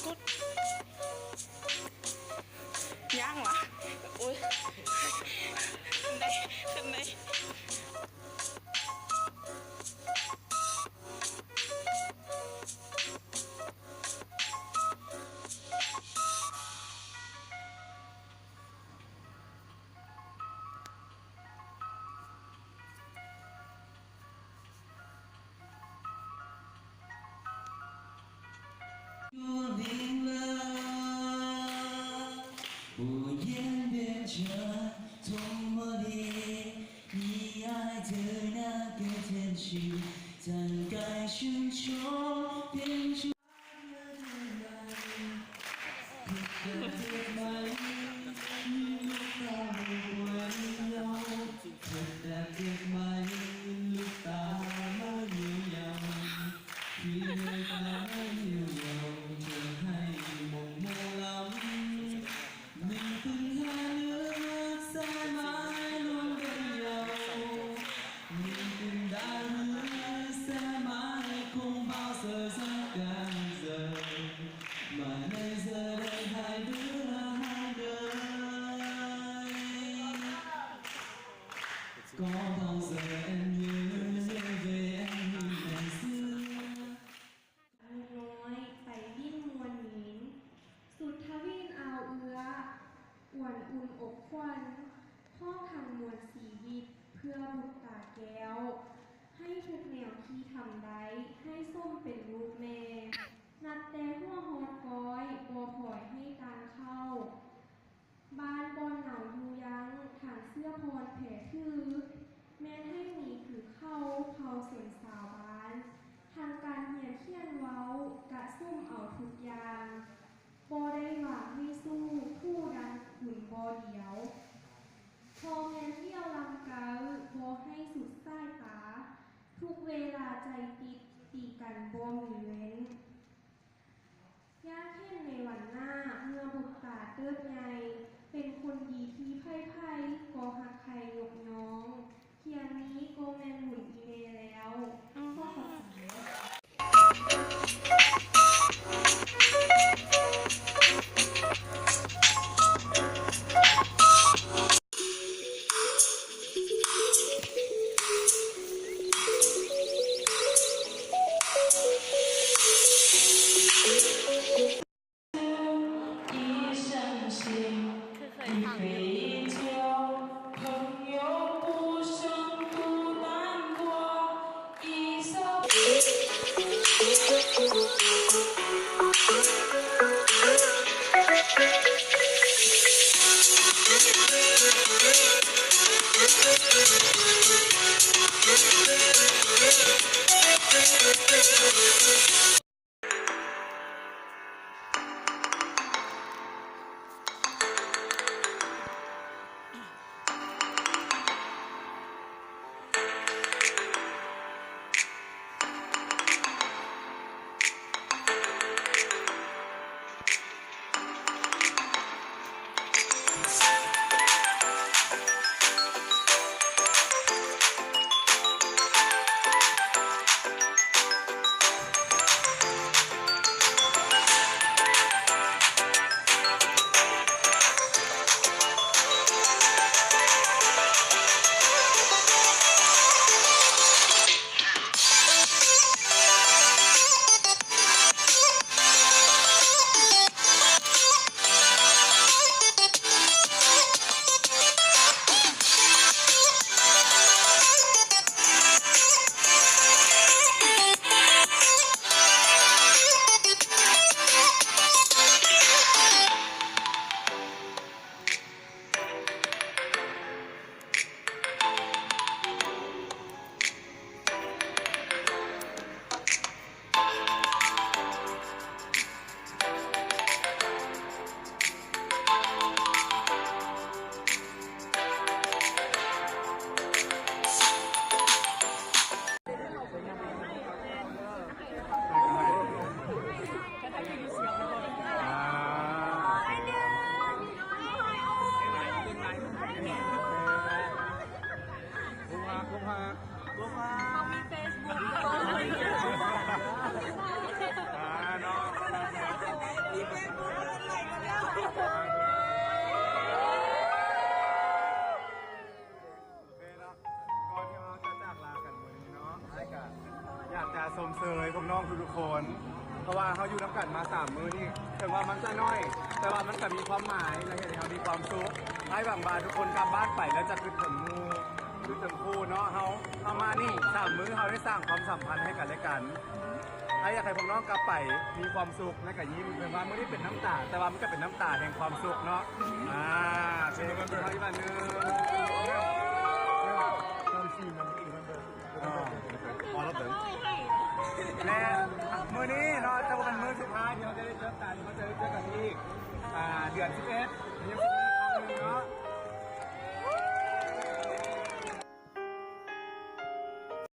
ກົດ ຍ່າງຫວາ ໂອ້ຍ ຂຶ້ນໄດ້ ຂຶ້ນໄດ້. ໜູນ້ອຍໄປຫຼິ້ນມ່ວນເຫງ ສຸດທະວີນອ່າວເອື້ອ ອວນອຸ່ນອົບຂວັນ ພ້ອມທັງມວນຊີວິດເພື່ອບຸດຕາແກ້ວ ໃຫ້ທຸກແນວທີ່ທຳໄດ້ ໃຫ້ສົມເປັນລູກແມ່ ນັບແຕ່ຫົວຮອດກ້ອຍ ບໍ່ຖອຍໃຫ້ຕ່າງເຂົ້າ. ບ້ານບ່ອນເຮົາຢູ່ຍັງ ທາງເຊື້ອພອນແພຖື ແມ່ນໃຫ້ມີຄືເຂົ້າ ເຂົ້າຊົນຊາວບ້ານ ທັງການຮຽນຂຽນເວົ້າ ກະສຸມເອົາທຸກຢ່າງ ບໍ່ໄດ້ວາງໃຫ້ສູ້ ຜູ້ດັນຄຸນບໍ່ດຽວ ພໍ່ແມ່ນຫຼຽວລຳໄກ ບໍ່ໃຫ້ສຸດສາຍຕາ ທຸກເວລາໃຈຕິດ ຕີກັນບໍ່ມີເວັ້ນ. ຢາກເຫັນໃນວັນໜ້າ ເມື່ອບຸດຕາເຕີບໃຫຍ່ ເປັນຄົນດີທີ່ໃຜໆກໍຮັກໃຄ່ຍົກຍ້ອງ. ພຽງນີ້ກໍແມ່ນບຸນອີ່ແມ່ແລ້ວ. ຂໍຂອບໃຈ. ໂອເຄເນາະ ກ່ອນທີ່ເຮົາຈະຈາກລາກັນມື້ນີ້ເນາະ ອ້າຍກະຢາກຈະຊົມເຊີຍພວກນ້ອງທຸກໆຄົນ ເພາະວ່າເຮົາຢູ່ນຳກັນມາສາມມື້ນີ້ ເຖິງວ່າມັນຈະໜ້ອຍ ແຕ່ວ່າມັນກະມີຄວາມໝາຍ ແລະ ເຮັດໃຫ້ເຮົາມີຄວາມສຸກ. ອ້າຍຫວັງວ່າທຸກຄົນກັບບ້ານໄປແລ້ວຈະຄິດເຖິງໝູ່ ຄິດເຖິງຄູ່ເນາະ. ເຮົາ ເຮົາມານີ້ສາມມື້ ເຮົາໄດ້ສ້າງຄວາມສຳພັນໃຫ້ກັນແລະກັນ. ອ້າຍຢາກໃຫ້ພວກນ້ອງກັບໄປມີຄວາມສຸກ ແລະກະຍິ້ມ ເຖິງວ່າມື້ນີ້ເປັນນ້ຳຕາ ແຕ່ວ່າມັນກະເປັນນ້ຳຕາແຫ່ງຄວາມສຸກເນາະ. ອ່າ ເປັນ Happy Valentine. All of them. ແລະ ມື້ນີ້ເນາະ ຈະເປັນມື້ສຸດທ້າຍທີ່ເຮົາຈະໄດ້ເຈີກັນ ເຮົາຈະໄດ້ເຈີກັນອີກ ອ່າ ເດືອນສິບເອັດ